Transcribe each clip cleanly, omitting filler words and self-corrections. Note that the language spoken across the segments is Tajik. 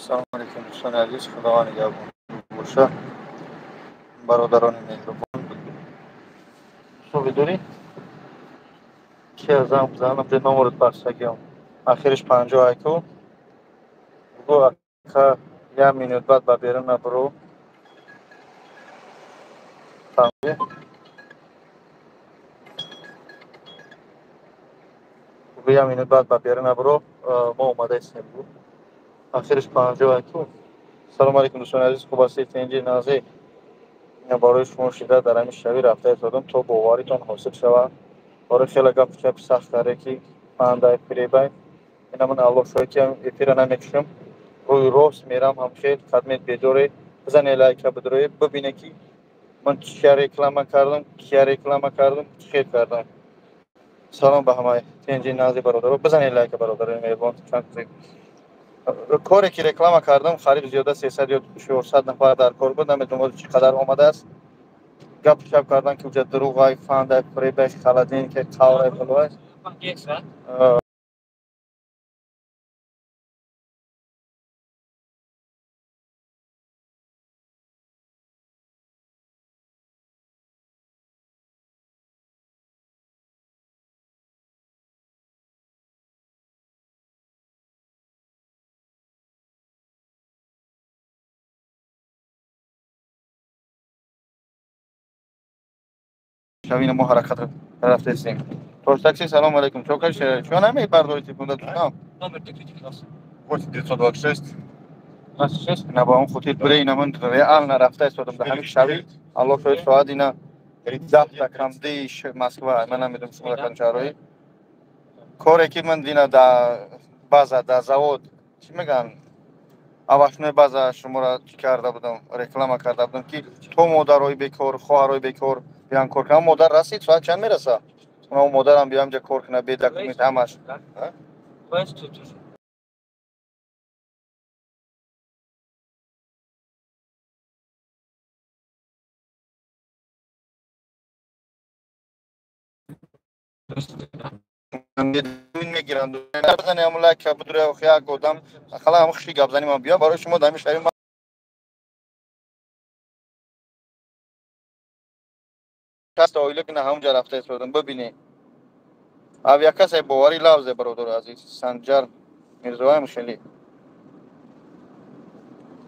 Салому алейкум, дӯстони азиз, Худованд нигаҳбон боша. Бародарони меҳрубон. Суби дурӣ? Кия занг бизанам, де номерат барсагиам. Ахириш 50 айку. Бугу ака, як минут баъд ба берун набуру. Фаҳмидӣ? Бугу як минут баъд ба берун набуру, мо омада истем бугу. Ахириш 50 айку. Салому алейкум, дӯстони азиз, хуб ҳастед, тинҷи назӣ. Барои шумо шида дар ҳамин шавӣ рафта истодам, то боваритон ҳосил шавад. Барои хеле гапу чапи сахт карде, ки пандай фиребай. Ина ман Аллоҳ шоҳид, ки эфира намекушам. Рӯи рост мерам, ҳамхел қадмет бедоре. Бизане лайка бидроe, бибине, ки ман чия реклама кардам, кия реклама кардам, чӣ хел кардам. Салом ба ҳамаи тинҷи нази бародаро. Бизане лайка, бародарони меҳрубон. Чанд коре ки реклама кардам, қариб зиёда 300 ё 400 нафар дар кор буд. Намедонам, чӣ қадар омадааст. Гапу чап кардан, ки уҷа дурӯғай, фандай, фиребай, холодильник, қаврай, балой. Шавина мо ҳаракат рафтаистем. Тош такси, салому алейкум. Чо каши? Чо намебардори телефонда дӯстам? Номер диктуйте, пожалуйста. 8 926. 26. На ба он хотир бире, ина ман реально рафта истодам дар ҳамин шави. Аллоҳ шоҳид, соат ина 10 камди Москва. Ман намедонам, шумо дар шаҳрҳои. Коре ки ман дина да база, да завод, чӣ мегӯянд, овощной база, шуморо чӣ карда будам, реклама карда будам, ки то модарои бекор, хоҳарои бекор биён кор кунам. Модар расид, соат чанд мераса? Уна модарам биём ҷа кор куна, бе документ ҳамаш. Поезд тут уже. Мегиранд, бизани ҳамун лайка бидуре, як одам ақалла ҳамун хуши гапзани ман биё. Барои шумо дар ҳамин шаҳри каста оила ки на ҳамунҷа рафта истодам, бибинӣ. Авиакассаи боварӣ лавзе, бародари азиз. Санҷар Мирзоаем хеле.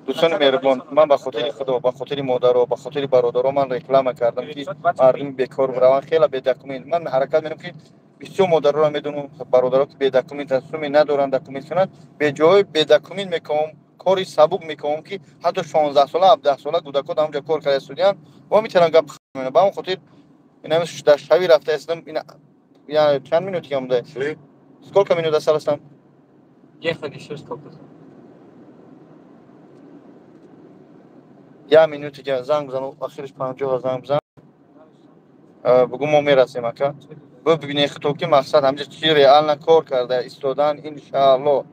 Дӯстони меҳрубон, ман ба хотири Худо, ба хотири модаро, ба хотири бародаро ман реклама кардам, ки мардуми бекор раванд, хеле бедокумент. Ман ҳаракат менам, ки бисёр модароро медонам, бародаро, ки бедокумент аст, суми надоранд документ кунанд, беҷои бедокумент мекунам, кори сабук мекунам, ки ҳатто 16 сола, 17 сола кӯдакҳо дар ҳамҷа кор карда истодиянд ва метавонанд гап. Ба ҳамон хотир ина дар шави рафта истодам. Ина чанд минути монда? Сколько минут осталось там? Ехали еще сколько? Як минути занг бизан, ахириш 50 занг бизан. Бугу мо мерасем, ака. Бибине хито, ки мақсад ҳамҷа чи реально кор карда истодан, иншаалло.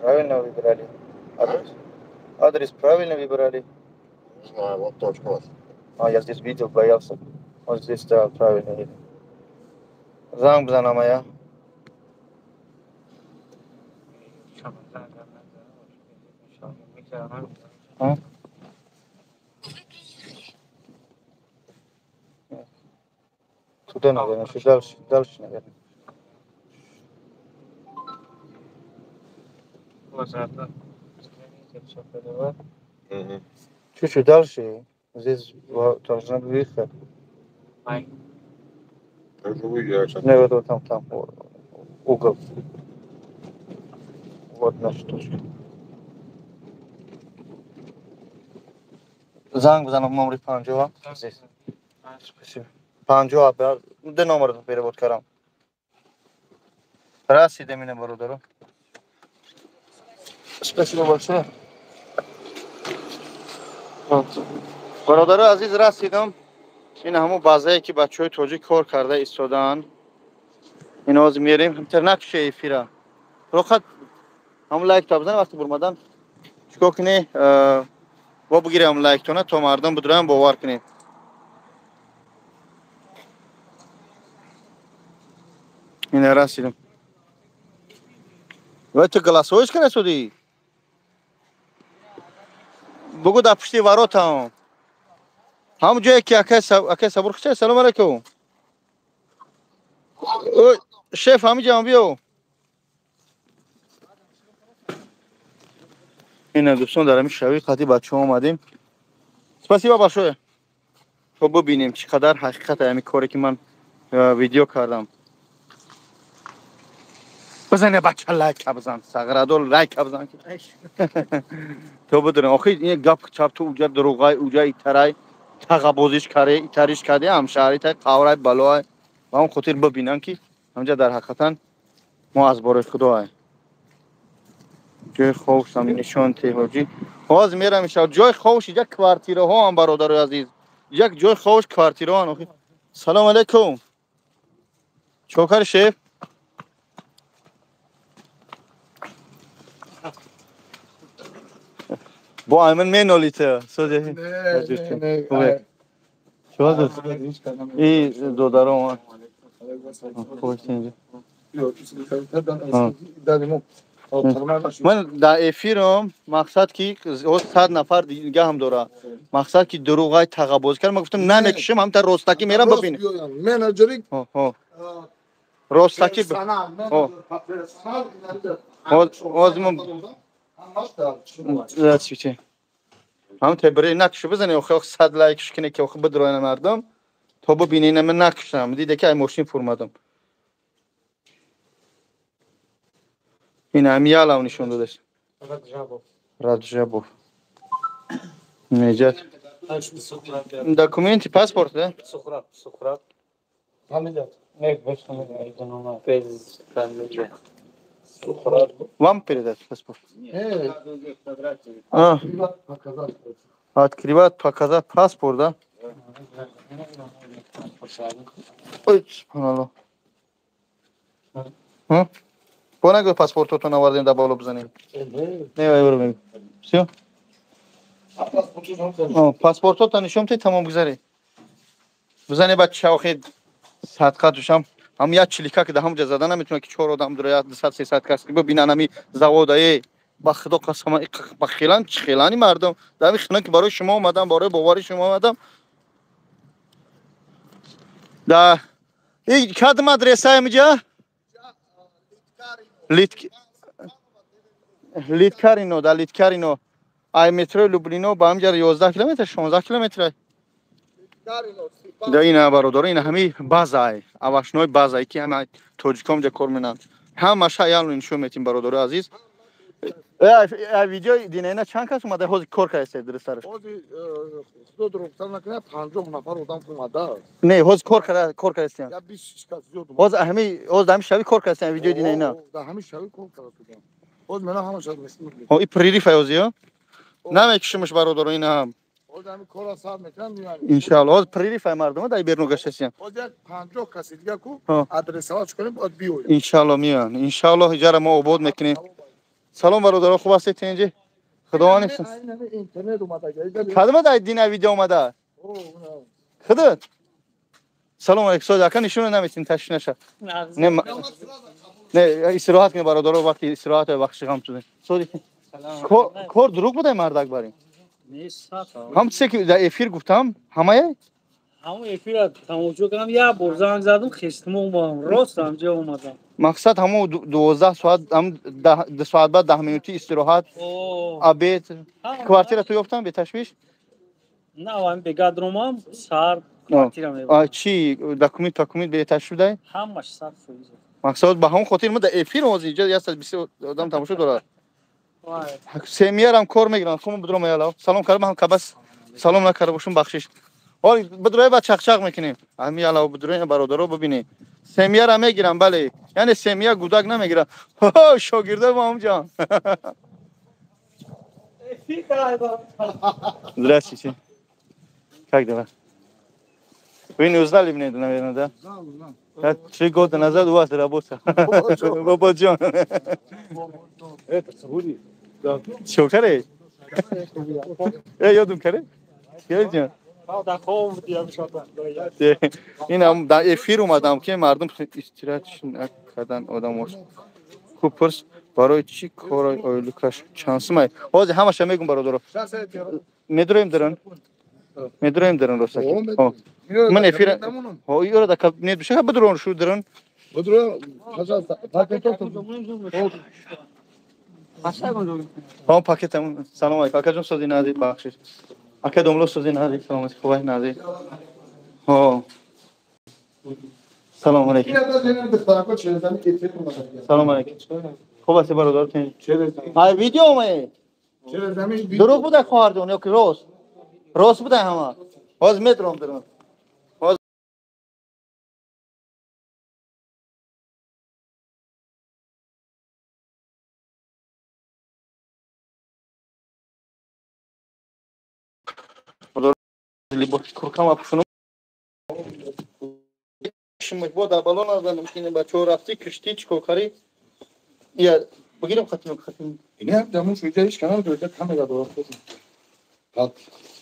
Правильно выбрали адрес? Адрес правильно выбрали? Не знаю, вот точка у вас. А, я здесь видел, боялся. Вот здесь, да, правильно видел. Занг бизанам, я. А? Туда, наверное, чуть дальше, дальше, наверное. Угу. Чуть-чуть дальше. Здесь должна быть выход. Уже выезжаешь. Не, вот, вот там, там, угол. Вот наша точка. Занг бизанам номери 50. Здесь. Спасибо. 50 де номер перевод кардам. Расидем ина, бародаро. Спасибо большое. Бародарои азиз, расидам. Ин ҳамун базае ки бачаҳои тоҷик кор карда истодаанд. Ин ҳозир мерем, ҳамтар накуше эфира. Роқат ҳамун лайкта бизан, вақти бурмадан чикор кунӣ? Во бигирем ҳамун лайктона, то мардум бидурам бовар кунем. Ина расидам. Вай ту голосовоиш кара судӣ? Бугу дар пушти воротам. Ҳам ҷое ки акай Сабур хича. Салом алайкум. Ой, шеф, ҳамин ҷам биё. Ина дӯстон, дар ҳамин шави қати бачаҳо омадем. Спасибо большое. То бибинем чӣ қадар ҳақиқат ҳамин коре ки ман видео кардам. Бизане бача, лайка бизан, сағрадор лайка бизан. То бидурем. Охи ин гап чап ту уҷа дурӯғай, уҷа итарай, тағабозиш каре, итариш карде, ҳамшаҳри тай қаврай балоай. Ба он хотир бибинам ки ҳамҷа дар ҳақиқатан мо аз борои худоай. Ҷои ховшам нишон те ҳоҷӣ. Ҳозир мерам иншоалло. Ҷои ховш иҷа квартираҳо ҳам, бародарои азиз. Як ҷои ховш квартираҳо ҳам. Охи. Салом алайкум. Чикор карди, шеф? Бо айман менолите. Созе. Не. Чӣ дӯст? И додаром. Ман дар эфирам мақсад ки 100 нафар дига ҳам дора. Мақсад ки дурӯғай тағабозӣ кард. Ман гуфтам намекушам, ҳамта ростакӣ мерам бибин. Менеҷери ростакӣ. Ҳозир Здравствуйте. Ҳам тебри накушу бизани, охи 100 лайкш кине ки охи бидрояна мардум, то бибинена ман накушам. Диде ки ай мошин фурмадам. Ин ҳами ялав нишон додаш. Раджабов. Раджабов. Неҷат. Документи, паспорт, да? Сухраб, Сухраб. Фамилия? Не, без фамилия, без фамилия. Вам передать паспорт? Открывать, показать паспорт, да? Ой, субҳаналлоҳ. Бо нагӯ паспортотон овардем, дар боло бизанем. Не, вай бро. Всё? Паспортотон нишон те, тамом гузаре. Бизане бача, охи садқа душам. Ҳам як чилика ки дар ҳамҷа зада наметавонад ки чор одам дурояд, 200-300 кас бибинанд ҳами завода. Э, ба худо қасам, ба хелан чӣ хелани мардум. Дар ҳамин хина ки барои шумо омадам, барои бовари шумо омадам. Да и кадом адреса ҳамиҷа? Литкарино, дар Литкарино. Ай метрои Люблино ба ҳамҷа 11 километр, 16 километр. Да ина бародаро, ина ҳами базае, авашнои базае ки ҳама тоҷиком ҷа кор менанд. Ҳамаша ялно нишон метим, бародарои азиз. Видеои динена чанд кас омада ҳозир кор кардаст дурустараш? Ҳозир худо дурӯғтар накунад, 50 нафар одам омада. Не, ҳозир кор карда, кор кардастиян. Я 20 кас зиёд. Ҳозир ҳами, ҳозир ҳами шави кор кардастиян видеои динена. Да ҳами шави кор кардастиян. Ҳозир мена ҳамаша нишон. Ҳо, и прериф ҳозир, намекушимш бародаро, ина ҳам. Иншоалло, ҳозир прериф ай мардума дар берун гаштасиян. Ҳозир як 50 каси дига ку адресаваш кунем, бояд биёяд. Иншоалло меоянд. Иншоалло иҷара мо обод мекунем. Салом бародаро, хуб ҳастед инҷи? Худованд ҳифз. Кадома дар дина видео омада? Худат? Салом алейкум. Соз ака нишон наметин ташвиш наша. Не, не, истироҳат кунед бародаро, вақти истироҳат вақти ғам шуда. Сози кор дурӯғ буда мардак барин? Ҳам чизе ки дар эфир гуфтам, ҳамае? Ҳамон эфира тамошо кардам, як бор занг задам, хестимо омадам, рост ҳамҷа омадам. Мақсад ҳамон 12 соат, ҳам 2 соат баъд 10 минути истироҳат, обед, квартира ту ёфтам беташвиш? На, ҳамин бега даромам, саҳар квартира мебарам. Чӣ документ, документ беташвиш шудай? Ҳамаш 100%. Мақсад ба ҳамон хотир мо дар эфир ҳозир инҷа 120 одам тамошо дорад. Семьярам кор мегиранд. Хуб бидром ялав. Салом кардам, ҳам кабас салом накарда бошум, бахшиш. Ҳол бидрой ба чақчақ мекунем. Ҳами ялав бидрой бародаро бибинед. Семьяра мегирам, бале. Яъне семья гудак намегирам. Шогирдои мо ҳамҷон. Здравствуйте. Как дела? Вы не узнали меня, наверное, да? Узнал, узнал. Я 3 года назад у вас работал. Бободжон. Это Сауди. Да. Чё, каре? Ёдум каре? Ёдум. Ин дар эфир омадам, ки мардум истират накардан одамош. Купурс барои чӣ кори ойлукаш чанд сумай? Ҳозир ҳамаша мегум, бародаро. Медуроем дарон? Медуроем дарон ростаки. Ман эфир ҳо ёра да кабинет биша бидурон шу дарон. Ҳо пакетам. Салом алейкум. Акаҷон сози назир бахшиш. Ака домло сози назир саломати хубай назир. Ҳо. Салом алейкум. Салом алейкум. Хуб аст бародар тин. Ай видео омае. Дурӯғ буда хоҳарҷон ё ки рост? Рост буда ҳама. Ҳозир метавонам дарон. Либоси куркама пӯшунум. Бо дар бало назанам ки бачаҳо рафтӣ киштӣ чӣ кор карӣ? Я бигирам хатим хатим. Не, дамун шуида ҳеч канал дорад, камера дорад. Пат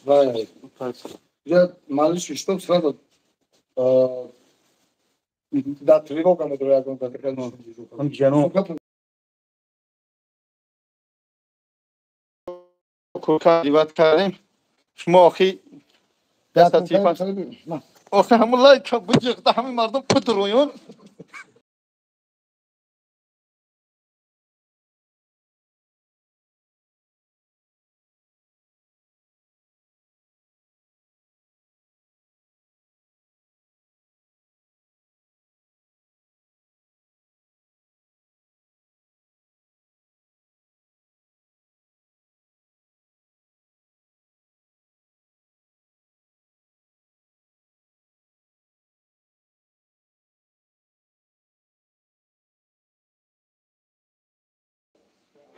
вай. Я малиш что сразу да тревога медорад ягон Ҳам ҷаноб. Курка риват кардем. Шумо охи охи ҳамун лайк буҷиқда ҳамин мардум пудруён.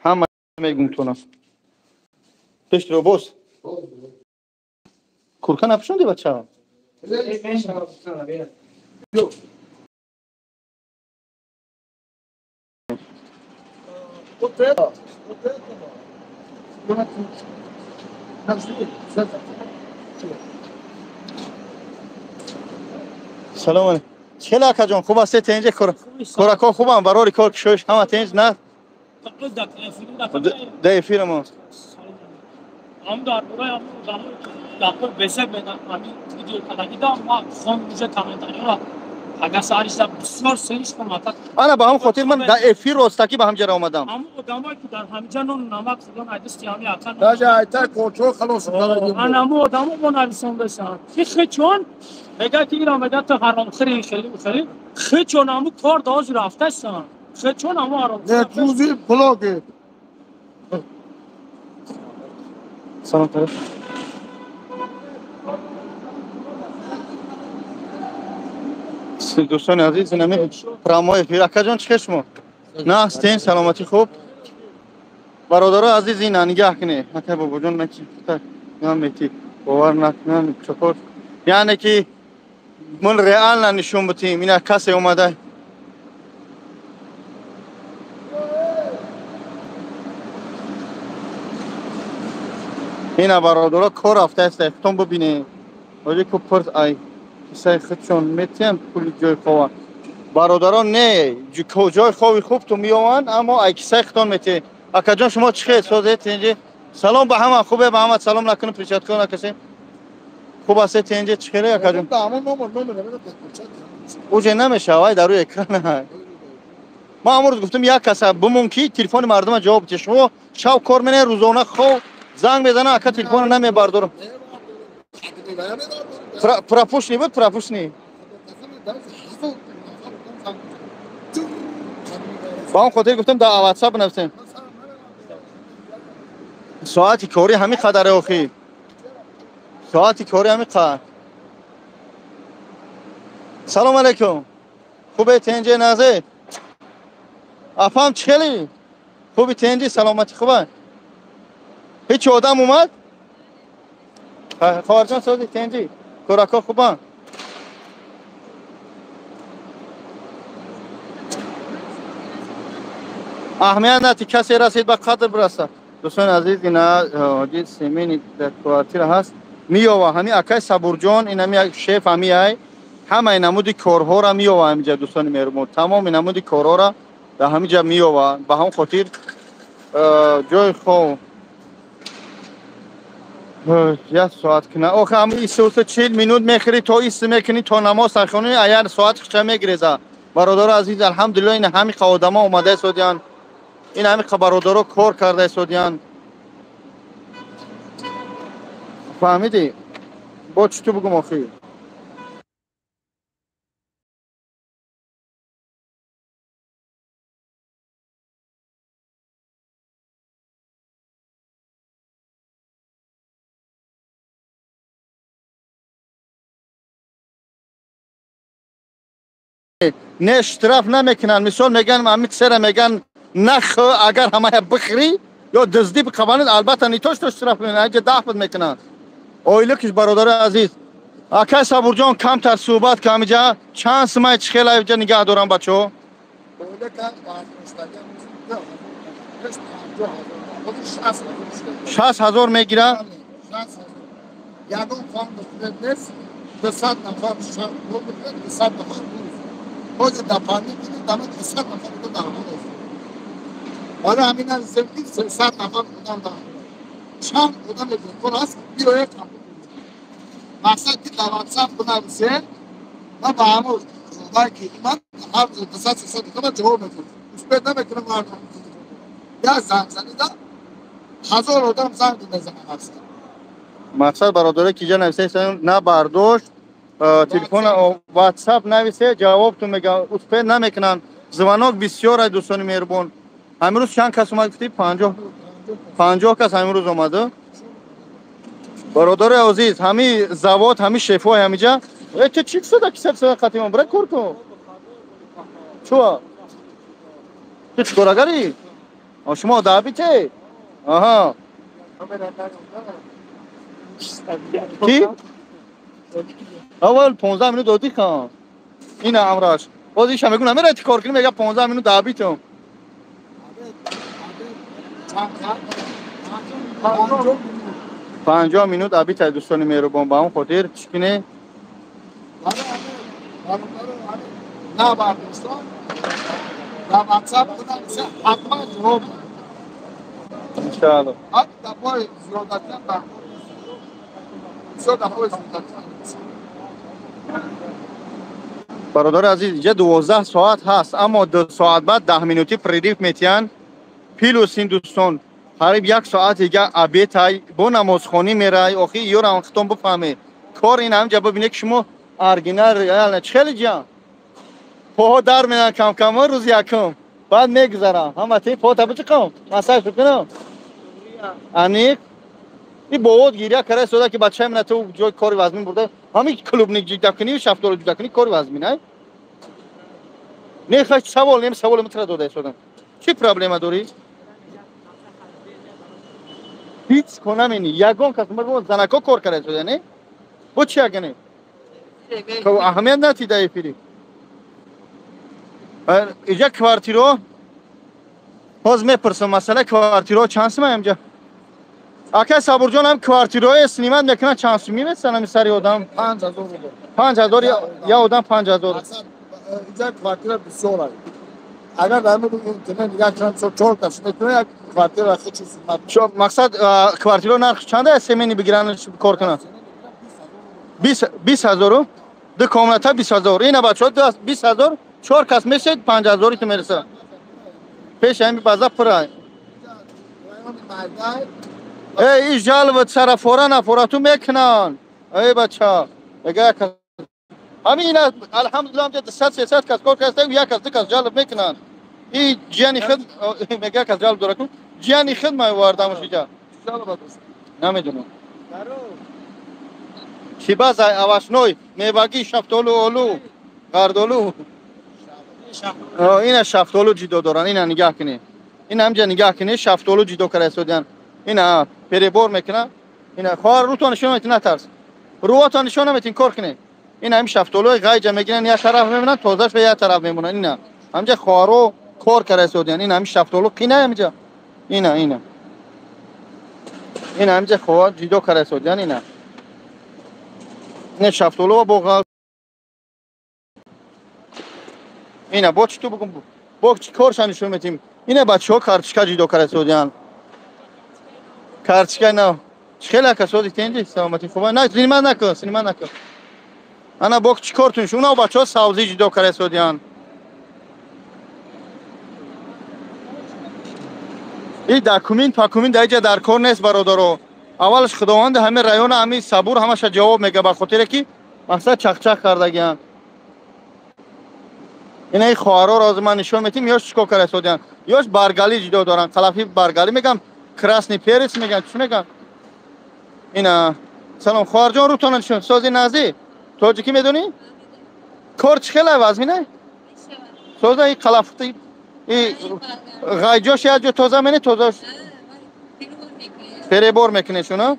Ҳама мегум тона. Пештро боз. Курка напӯшонди бача? Салом алейкум. Чел акаҷон, хуб ҳастед? Тенҷе корако хубам, барори кор кишоиш ҳама тенҷ на? Да эфирамо. Ам дар бораи ам гапҳои бесеб ами видео кардагӣ дам ма хон уже комментариёра агар сариша бисёр сениш кун. Ана ба ҳам хотир ман дар эфир ростакӣ ба ҳамҷара омадам. Ҳамун одамое ки дар ҳамиҷа нону намак хӯрдан айдисти ҳами ака. Даже айтай корчо халос. Ана ҳамун одамо бо нависондашанд. Ки хечон мегӯяд ки ира мегӯяд ту ҳаромхӯри хели хели хечон ҳамун кор даози рафтастанд. Хечон ҳамун ҳаромхӯри. Не ҷузи блоги. Салом тараф. Дӯстони азиз, инами прямой эфир. Акаҷон, чӣ хел шумо? На ҳастен, саломатӣ хуб? Бародарои азиз, ина нигаҳ кунед. Акай бобоҷон, ман мети бовар накунам чокор. Яъне ки ман реально нишон битим. Ина касе омада. Ина бародаро кор рафтааст, худтон бибинед. Оҷи ку пурс ай кисаи худшон метиҳанд пули ҷои хова. Бародарон не, ҷои хови хуб ту меованд, аммо ай кисаи худтон метиҳед. Акаҷон, шумо чӣ хел созед тинҷи? Салом ба ҳама, хубе ба ҳама салом накунем, перчатка накашем. Хуб ҳастед тинҷи, чӣ хеле акаҷон? Уже намешава, ай дар рӯи экран. Ман ҳамон рӯз гуфтам як каса бимон ки телефони мардума ҷавоб диҳед. Шумо шаб кор менаед, рӯзона хов занг мезанам, ака телефонро намебардорам. Пропущенный буд, пропущенный. Ба он хотир гуфтам дар WhatsApp бинависем. Соати корӣ ҳамин қадаре охи. Соати корӣ ҳамин қадар. Салом алейкум. Хубе тенҷе назе? Апам чӣ хели? Хуби тенҷи, саломатӣ хуба? Ҳеҷ одам омад? Хоҳарҷон сози тенҷи корако хубан. Аҳамият нати касе расид ба қадр бираса. Дӯстони азиз, ина ҳоҷи семени дар квартира ҳаст. Миёва ҳами акай Сабурҷон, ин ҳами шеф ҳами ай ҳамаи намуди корҳоро меёва ҳамиҷа дӯстони меҳрубон. Тамоми намуди корҳоро дар ҳамиҷа меёва. Ба ҳамон хотир ҷои хоб як соат кина. Охе ҳами исту 40 минут мехӯрӣ то ист мекунӣ то намоз хонӣ, агар соат хича мегиреза. Бародаро азиз, алҳамдулиллоҳ ин ҳами одамо омада истодиянд. Ин ҳами бародаро кор карда истодиянд. Фаҳмидӣ? Бо чӣ ту бугум охир? Не штраф намекунанд. Мисол меган ҳами сера меган нах агар ҳамая бихӯрӣ ё дуздӣ биқабанед, албатта не то что штраф мекунанд, аҷа дафт мекунанд. Ойликиш бародари азиз. Акай Сабурҷон камтар суҳбат ка ҳамиҷа чанд сумай чӣ хел аҷа нигаҳ дорам бачаҳо? 60 000 мегира? Ягон фонд нест, 200 нафар 200 нафар ҳозир дар пандемия дама 200 нафар дар ҳол аст. Барои ҳамин нависем ки 300 нафар одам дар чанд одам бекор аст, биёед қабул кунед. Мақсад ки дар ватсап бинависем, ман ба ҳамон вай ки ман ҳар 200 300 одама ҷавоб медиҳам. Успеть намекунам мардум. Як занг занида 1000 одам занг мезанад мақсад. Мақсад бародаре ки ҷа нависед на бардошт телефон ватсап нависе ҷавобтон мега успеть намекунанд. Звонок бисёр ай дӯстони меҳрубон. Ҳамин рӯз чанд кас омад гуфтӣ? 50 кас ҳамин рӯз омада. Бародари азиз, ҳами завод, ҳами шефҳои ҳамиҷа. Э ту чӣ сада ки сад қатимон бира кор кун. Чуа? Ту чӣ корагарӣ? Шумо даъбите? Аҳа. Ки? Аввал 15 минут додӣ хан. Ина амраш. Боз иша мегӯ намераи ти кор кунӣ, мега 15 минут даъбитум. 50 минут абитай дӯстони меҳрубон, ба он хотир чӣ кунӣ? На бардоштон дар ватсап бинависе ҳатман ҷавоб. Иншаалло. Ҳатто дафъаи зиёдатиам дар бисёр дафъаи зиёдатиам. Бародари азиз, инҷа 12 соат ҳаст, аммо 2 соат баъд 10 минутӣ перерыв метиҳанд. Плюс ин дӯстон қариб як соат дига обед ай, бо намозхонӣ мерай. Охи ёрам хитон бифаҳме. Кор ин ҳамҷа бибине ки шумо оригинал реально чӣ хеле ҷиям. Поҳо дар менан кам-кам рӯзи якум. Баъд мегузарам. Ҳама ти пота бичиқам. Массаж бикунам. Аниқ. И бовод гиря кара истода ки бачаи мана ту ҷои кори вазмин бурда. Ҳамин клубник ҷида кунӣ, шафтолу ҷида кунӣ кори вазмин ай? Не, хай савол, нем савол митра дода истодам. Чӣ проблема дорӣ? Ҳеҷ конамени, ягон кас занако кор кара истода, не? Бо чи ягане? Аҳамият натида эфири. Иҷа квартиро ҳоз мепурсам, масъала квартиро чанд сум ҳамҷа? Акай Сабурҷон ҳам квартирои снимать мекунад чанд сум мемесан ҳами сари одам? 5000 рубл. 5000 я одам 5000. Иҷа квартира бисёр ай. Агар дар интернет нигоҳ кунам, чор кас метавонад як квартира худшо снимать. Мақсад квартиро нарх чанд аст семейный бигиранд кор кунанд? 20 000 ду комната 20 000. Ина бачаҳо 20 000 чор кас мешед 5000 ту мераса. Пеш ҳами база пура. Эй, и жалоба сарафора нафора ту мекунанд. Эй бача, мега як ҳамин ина алҳамдулиллоҳ ҳамҷа 200 300 кас кор карда, як кас ду кас жалоб мекунанд. И ҷияни худ мега як кас жалоб дора кун. Ҷияни худ ма овардамш иҷа. Намедонам. Чӣ база овощной, мевагӣ, шафтолу, олу, гардолу. Ина шафтолу ҷидо доранд, ина нигаҳ кунед. Ин ҳамҷа нигаҳ кунед, шафтолу ҷидо карда истодиянд. Ина перебор мекунад. Ина хоҳар рӯтон нишон метин, натарс. Рӯотон нишон наметин, кор кунед. Ин ҳамин шафтолуи ғайҷа мегиранд, як тараф мемонанд, тозаш ба як тараф мемонанд. Ина ҳамҷа хоҳаро кор карда истодиянд. Ин ҳамин шафтолу қина ҳамҷа. Ина ина. Ин ҳамҷа хоҳар ҷидо карда истодиянд ина. Ина шафтолу бо ғал. Ина бо чӣ ту бигум, бо чӣ корша нишон метим. Ина бачаҳо карточка ҷидо карда истодиянд. Карточка на. Чӣ хеле ака соди тенҷи саломатӣ хуба? На, синима накун, синима накун. Ана бо чӣ кортун шумо? Уна бачаҳо савзӣ ҷидо карда истодиянд. И документ пакумент дар иҷа дар кор нест бародаро. Аввалаш худованд ҳамин района ҳамин сабур ҳамаша ҷавоб мега, ба хотире ки мақсад чақчақ кардагиянд. Ина ин хоҳароро ҳозир ман нишон метим, ёш чӣ кор карда истодиянд. Ёш баргалӣ ҷидо доранд, қалафи баргалӣ мегам, красный перец меган, чӣ меган? Ина салом хоҳарҷон, рӯтона нишон. Сози наздик тоҷикӣ медонӣ? Кор чӣ хеле вазмина? Соза ин қалафи и ғайҷош як ҷо тоза мене, тозаш перебор мекунед шуна?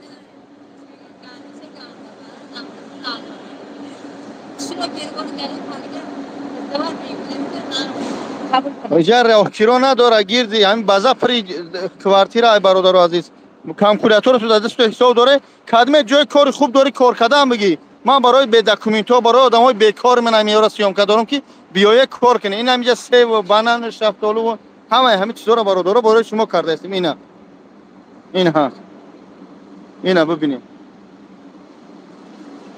Иҷа роҳкиро надора, гирди ҳамин база пури квартира ай бародару азиз. Калькуляторро ту дар дасту ҳисоб доре, кадме ҷои кори хуб дорӣ кор кардаам бигӣ. Ман барои бедокументҳо, барои одамои бекор ман ҳамиёро съёмка дорам ки биёе кор кунед. Ин ҳамиҷа себ, банан, шафтолу ҳамаи ҳамин чизҳоро бародаро барои шумо кардаистем. Ина ина ина бибинед,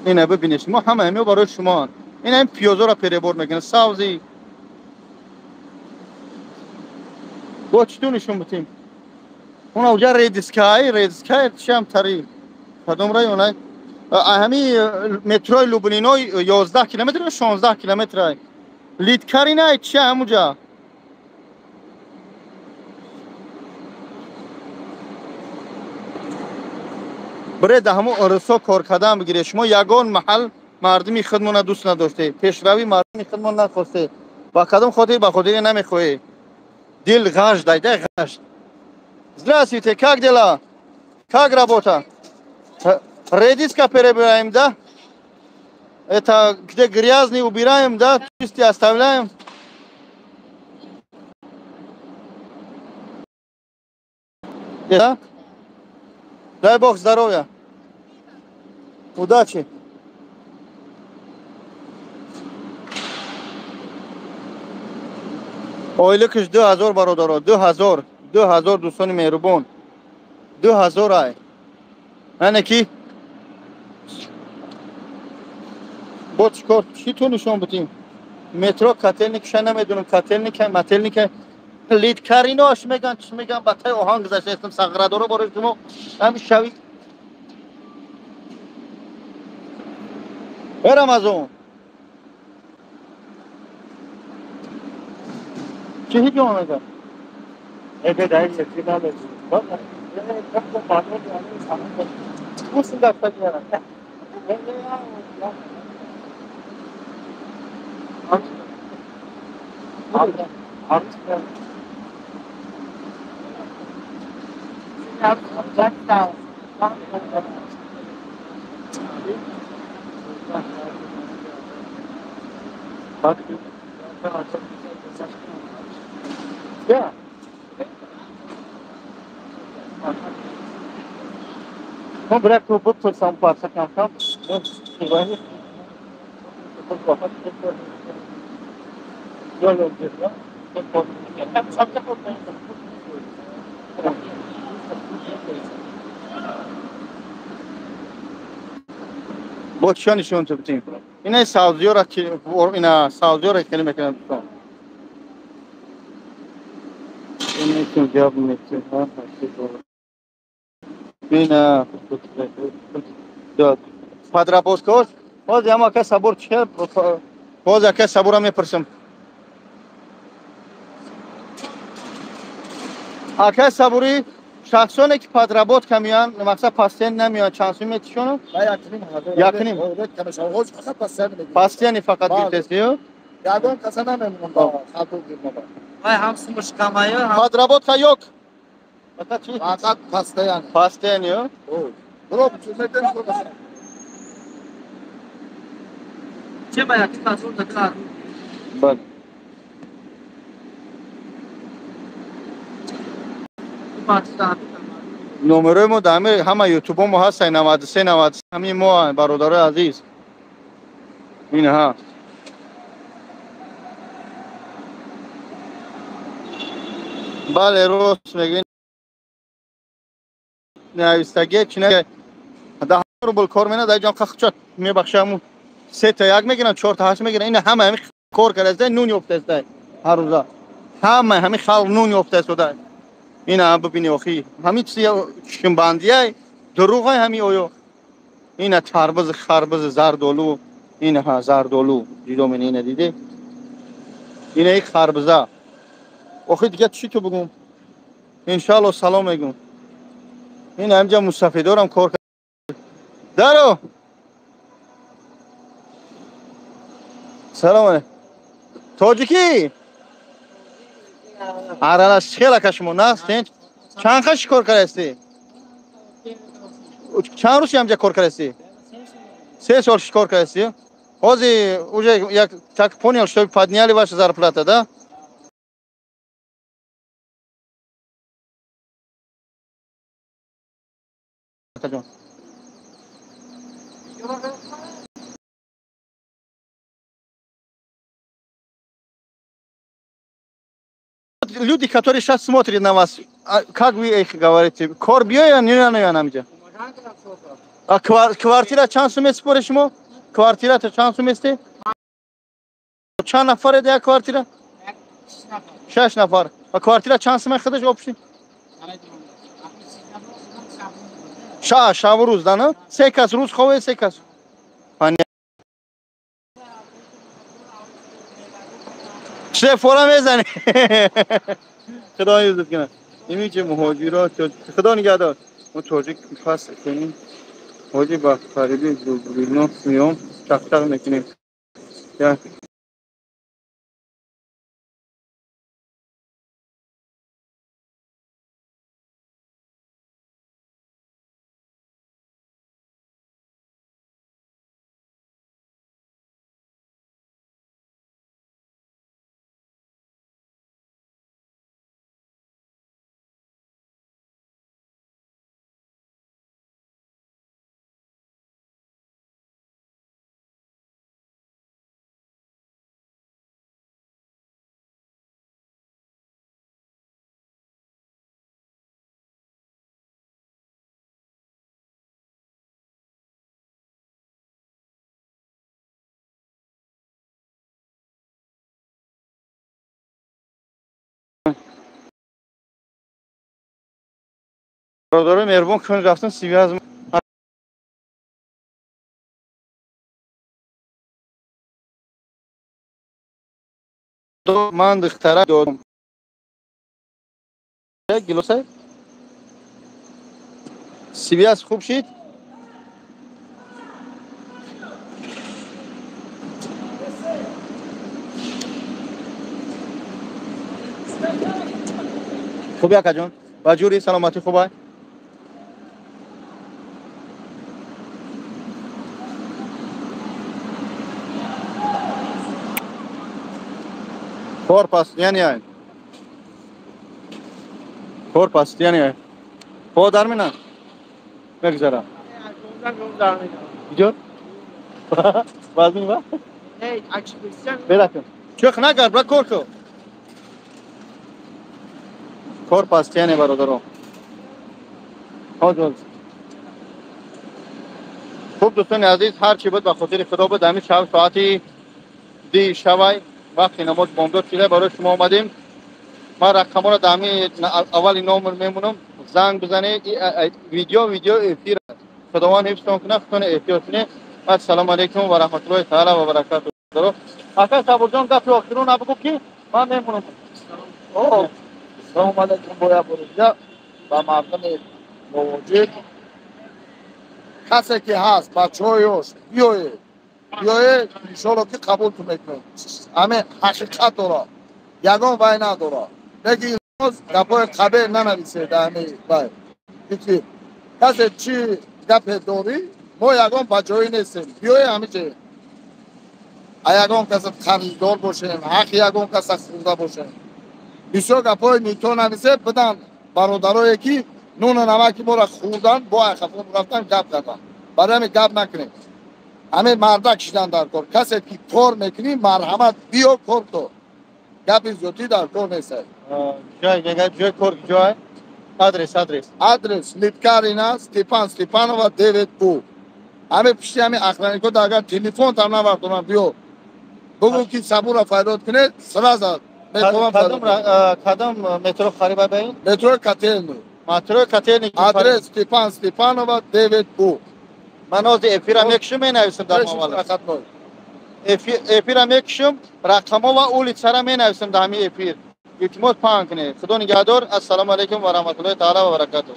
ина бибинед шумо ҳамаи ҳамиҳо барои шумоанд. Ин ҳамин пиёзоро перебор мекунад, савзи. Бо чӣ ту нишон бутем? Уна уҷа редискай, редискай чиам тари. Кадом районай? Ҳами метрои Лубнино 11 километр ё 16 километр ай. Литкаринай чи ҳамуҷа? Бре да ҳаму орисо кор кардан бигиред. Шумо ягон маҳал мардуми худмона дӯст надоштед, пешравии мардуми худмон нахостед. Ба кадом хотир? Ба хотире намехоҳед. Дил ғаш дай, дай ғаш. Здравствуйте, как дела? Как работа? Редиска перебираем, да? Это где грязный убираем, да? Чистый оставляем. Да? Дай Бог здоровья. Удачи. Ойликиш 2000 бародаро, 2000, 2000 дӯстони меҳрубон. 2000 ай. Ана ки бо чӣ кор чӣ ту нишон бутим? Метро Котельникша намедонам, Котельника, Мателника, Литкаринош меган, чӣ меган, ба тай оҳанг гузаштаистам сағрадоро барои шумо ҳамин шави. Э Рамазон. Чӣ ҳеҷ омада? Yeah. Ман бирак ту бипурсам парса кам-кам. Бо чиё нишон ту битим? Ина савзиёра ина савзиёра хеле мекунам дӯстон. Ина подработкаҳош боз ямо ака сабур чи боз ака сабура мепурсам. Ака сабурӣ шахсоне ки подработка меянд, мақсад пастен намеянд, чанд сум метишонанд? Якним. Пастени фақат гирифтест, ягон каса намемонда. Подработка ёк. Фақат постоянно. Постоянно? Бро, метен кор. Че ба як тазор дакар. Бале. Номерои мо дар ҳама ютубо мо ҳастанд 93 93 ҳамин мо бародарои азиз. Инаҳа. Бале, рост мегӯед. Навистагие чи не 10 рубл кор менад, дар ҷон қахча мебахшаму 3 та 1 мегиранд, 4 та 8 мегиранд. Ина ҳама ҳамин кор кардаста, нун ёфтаста ҳар рӯза. Ҳама ҳамин халқ нун ёфтаста. Ина бибини охи, ҳамин чизи чишмбандиай, дурӯғай ҳамин оё. Ина тарбуз, харбуз, зардолу, ина ҳа зардолу, ҷудо мени ина диде. Ина ик харбуза. Охи дига чӣ ту бигум? Иншаалло салом мегум. Ин ҳамҷа мусафидорам кор кард. Даро! Салом алейкум. Тоҷикӣ? Аралаш хела ка шумо наст? Чанд қаш кор кардастӣ? Чанд рӯз ҳамҷа кор кардастӣ? 3 сол кор кардастӣ? Ҳозир уже як так понял, что подняли ваша зарплата, да? Люди, которые сейчас смотрят на вас, как вы их говорите? Кор биёя, не намиҷа? А квартира чанд сум аст според шумо? Квартира чанд сум аст? Чанд нафар як квартира? 6 нафар. А квартира чанд сум худаш общий? Шаб рӯз, да, на? 3 кас рӯз хове, 3 кас. Ше фора мезани. Худо ҳифзат кунад. Ими ки муҳоҷирот, Худо нигаҳдор. Мо тоҷик пас кунем. Ҳоҷи ба фариби Зубрино миём, чақчақ мекунем. Бародарои меҳрубон, кун рафтан сивяз ман духтара додам. Гилоса сивяз хуб шид? Хуби акаҷон, ба ҷури саломатӣ хубай? Кор постоянно. Кор постоянно. По дармина. Мегзара. Иҷор? Вазмин ва? Не, акшписян. Беракун. Чӯх нагар, бра кор ку. Кор постоянно бародаро. Ҳозир. Хуб дӯстони азиз, ҳар чӣ буд ба хотири Худо буд. Ҳамин шаб соати 2 шавай вақти намоз бомдод шуда барои шумо омадем. Ман рақамҳоро дар ҳамин аввали номер мемонам. Занг бизанед. Видео эфир. Худованд ҳифзтон кунад, худтон эҳтиёт кунед. Ассалому алайкум ва раҳматуллоҳи таала ва баракатуҳ. Ака Сабурҷон, гапи охирон набигӯ ки ман мемонам. Салому алайкум боя бурҷа ба мардуми муҳоҷир. Касе ки ҳаст, бачаҳои ёш, биёед. Биёед, иншоалло ки қабултон мекунем. Ҳамин ҳақиқат дорад, ягон вай надорад. Лекин Илтимос, гапҳои қабеҳ нанависед. Ами вай касе чӣ гапе дорӣ, мо ягон ба ҷоӣ нестем. Биёе ҳамиҷе, а ягон каса қарздор бошем, ҳаққи ягон каса хӯрда бошем. Бисёр гапҳои нито нависед. Бидан бародарое, ки нуну намаки моро хӯрдан, бо айхафон рафтан, гап кардан. Барои ҳамин гап накунем. Ҳамин мардак шидан дар кор. Касе ки кор мекунӣ, марҳамат, биё, кор кор. Гапи зиёдтӣ дар кор нест. Ҷой кор, ҷой, адрес, адрес. Адрес: Литкарина, Степан Степанова 9 бу. Ҳамин пишти ҳамин охранникҳо. Агар телефон там навардонам, биё, бугӯ, ки Сабура фарёд кунед, сразу. Кадом метро қариба ба ин? Метрои Котельный. Метрои Котельный. Адрес: Степан Степанова 9 бу. Ман ҳозир эфира мекушум, менависам дар мавала. Эфира мекушум, рақамҳо ва улицара менависам дар ҳамин эфир. Илтимос, паҳн кунед. Худо нигаҳдор. Ассалому алайкум ва раҳматуллоҳи таала ва баракатуҳ.